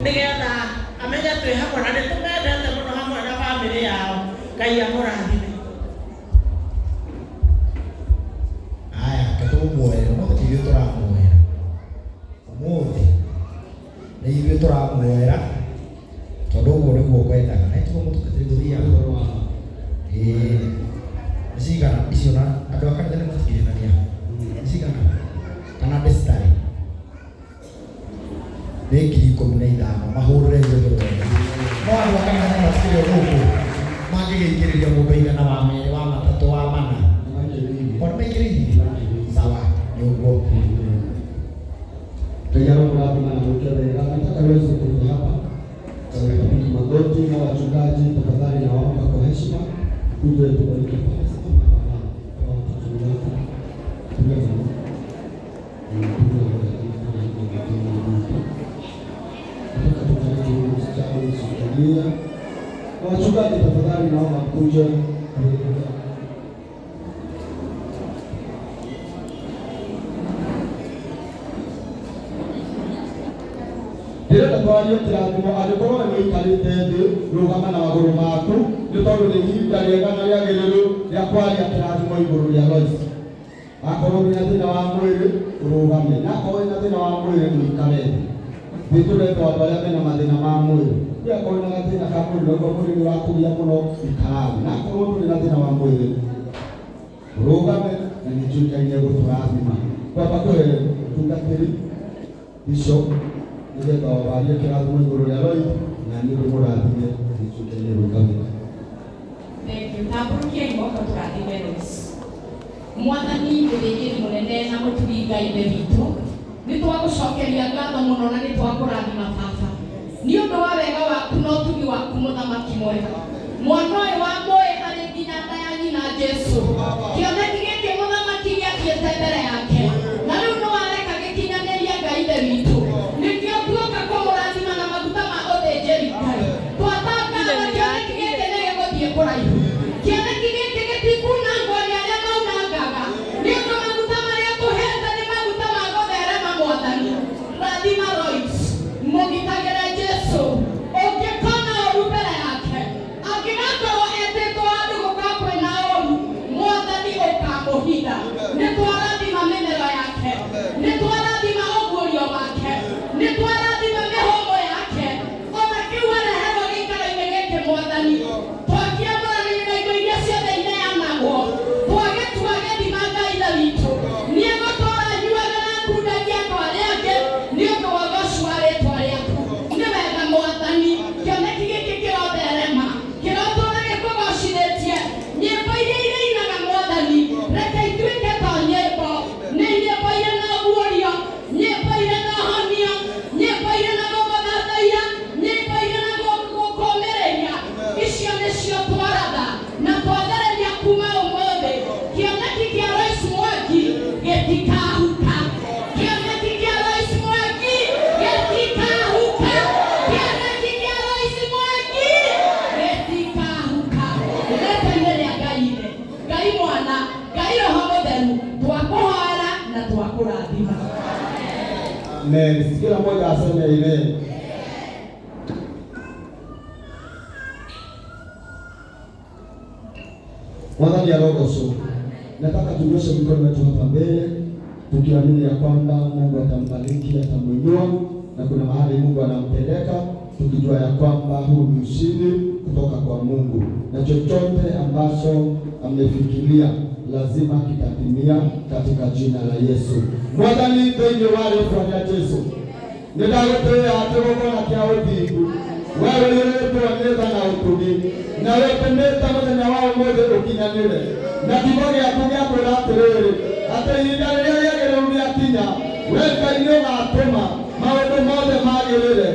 Nĩgetha amenye twĩ hamwe na nĩ tũmendete mũno hamwe na bamĩrĩ yao. Ngai amũrathime. Aya, reke tũmũmuoere. Ũmũthĩ ti ithuĩ tũramuoera. Ũmũthĩ nĩ ithuĩ tũramuoera tondũ ũguo nĩguo kwendaga. Na tiguo mũtungatĩri gũthiaga. Ĩĩ. Nĩ cigana icio na andũ a kanitha nĩ matigithania. Nĩ cigana? Kana ndĩcitarĩ? Nĩ 15,000 mahũrĩre rwĩmbo rwega. No andũ a kanitha no matikĩrĩ o gũkũ mangĩgĩikĩrĩria mũndũ aigana wa merĩ wa matatũ wa mana. O nĩ maikĩrĩirie? Sawa, nĩ ũguo. Ngai aromũrathima na mwĩke wega. Nataka Lois ukuje hapa. Tutapiga magoti na wachungaji, tafadhali nawaomba kwa heshima kuje tubariki hapa. Simama hapa mama, kwa watoto wako. Piga mama. Nataka tubariki huyu msichana mshikilia. Na wachungaji tafadhali naomba mkuje. Ndĩrenda twarie kĩrathimo angĩkorwo we nĩũikarĩte thĩ rũgama na magũrũ maku nĩ tondũ nĩ ihinda rĩega na rĩagĩrĩru rĩa kwaria kĩrathimo igũrũ rĩa Lois. Akorwo wĩna thĩna wa mwĩrĩ ũrũgame, na akorwo wĩna thĩna wa mwĩrĩ ũikare thĩ. Thĩ tũretwo andũ arĩa mena mathĩna ma mwĩrĩ. Kwĩ akorwo wĩna gathĩna ka mwĩrĩ ũraigua mwĩrĩ nĩ ũrakũgia mũno, ikara thĩ. Na akorwo ndũrĩ na thĩna wa mwĩrĩ ũrũgame na nĩ njũĩ Ngai nĩ egũtũrathima. Kwamba kũhe mũtungatĩri bishop nĩgetha warie kĩrathimo igũrũ rĩa Lois na niĩ ndĩmũrathime nĩ njũĩ Ngai nĩ egwĩka wega. Thank you. Tambũrũkiai moko tũrathime Lois. Mwathani mũthĩnjĩri mũnene na mũtugi Ngai ithe witũ, nĩ twagũcokeria ngatho mũno na nĩ twakũrathima baba nĩ ũndũ wa wega waku na ũtugi waku mũthamaki mwega. Mwana ũyũ wa mũĩ arĩ nginya nda ya nyina Jesu. Kĩoneki gĩkĩ mũthamaki gĩathiĩte mbere yake na rĩu nĩ wareka gĩkinyanĩrie Ngai ithe witũ. Nĩkĩo tuoka kũmũrathima na maguta ma ũthĩnjĩri Ngai. Twatangatha kĩoneki gĩkĩ nĩ gĩgũthiĩ kũraihu. Kĩoneki gĩkĩ gĩtikunangwo nĩ arĩa maunangaga, nĩ ũndũ maguta marĩa tũhete nĩ maguta ma gũtherema Mwathani. Rathima Lois, mũgitagĩre Jesu, ũngĩkona ũru mbere yake, angĩgakorwo etĩtwo handũ gũkorwo kwĩna ũru, Mwathani ũkamũhitha. Nĩ twarathima mĩmero yake, nĩ twarathima ũguũrio wake, nĩ twarathima mĩhũmũ yake, ona kĩu areherwo gĩikaro-inĩ gĩkĩ Mwathani. Twakĩamũrania na indo iria ciothe ineanagwo, twagĩtua gĩthima Ngai Ithe witũ. Nĩegũtũũra anyuaga na akundagie andũ arĩa angĩ nĩ ũndũ wa ũgoci wa rĩtwa rĩaku. Nĩ wega Mwathani, kĩoneki gĩkĩ kĩrotherema, kĩrotũũra gĩkũgocithĩtie. Nyĩmbo iria irĩinaga Mwathani, reke ituĩke to nyĩmbo, nĩ nyĩmbo irĩ na ũguũrio, nyĩmbo irĩ na ũhonio, nyĩmbo irĩ na gũgũthathaiya, nyĩmbo irĩ na gũkũmĩrĩria. Icio nĩcio twaratha na twathereria kuma ũmũthĩ. Kĩoneki kĩa Lois Mwangi gĩtikahuka. Kĩoneki kĩa Lois Mwangi gĩtikahuka. Kĩoneki kĩa Lois Mwangi gĩtikahuka. Rĩtwa-inĩ rĩa Ngai Ithe, Ngai Mwana, Ngai Roho Mũtheru, twakũhoera na twakũrathima. Amen. Kila mmoja aseme amen. Mwathani arogocwo. Nataka tunyoshe mikono yetu hapa mbele tukiamini ya kwamba Mungu atambariki, atamuinua na kuna mahali Mungu anampeleka, tukijua ya kwamba huu ni ushindi kutoka kwa Mungu na chochote ambacho amefikiria lazima kitatimia katika jina la Yesu. Mwathani thĩinĩ wa rĩtwa rĩa Jesu nĩndagũtĩĩa kĩgongona kĩa ũthingu we ũiyũrĩtwo nĩ tha na ũtugi na wĩtũmĩte mũthenya wa ũmũthĩ ũkinyanĩre na kiugo gĩaku gĩa kwĩra atĩrĩrĩ atĩ ihinda rĩrĩa rĩagĩrĩru rĩakinya we Ngai nĩũgatũma maũndũ mothe magĩrĩre.